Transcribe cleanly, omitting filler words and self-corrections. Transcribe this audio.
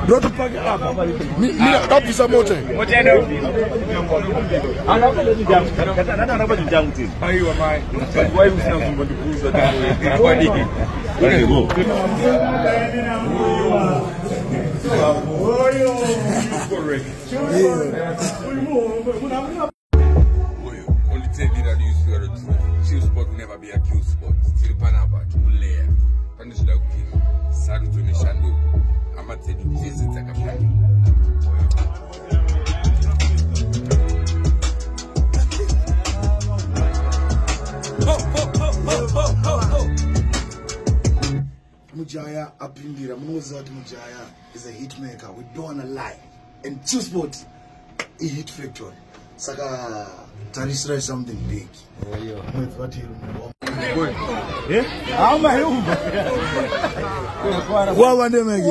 Ndotopake apa. Mina ndabvisa mota. Mota ndabvisa. Aiwa mai. Wai usina kumbondibvunza kwadii. Only tell you that you swear the truth. Chillspot will never be a kill spot. Till panapa, tikuleya. Pandisida kukira. Sarudzo neshanduko. Hama dzedu dzese dzakapanda. Mujaya apindira. Munoziva kuti Mujaya is a hit maker. We don't wanna lie. And Chillspot i hit factory. Saka tarisirai something big. Mwedzi watiri Wawa ndemeki.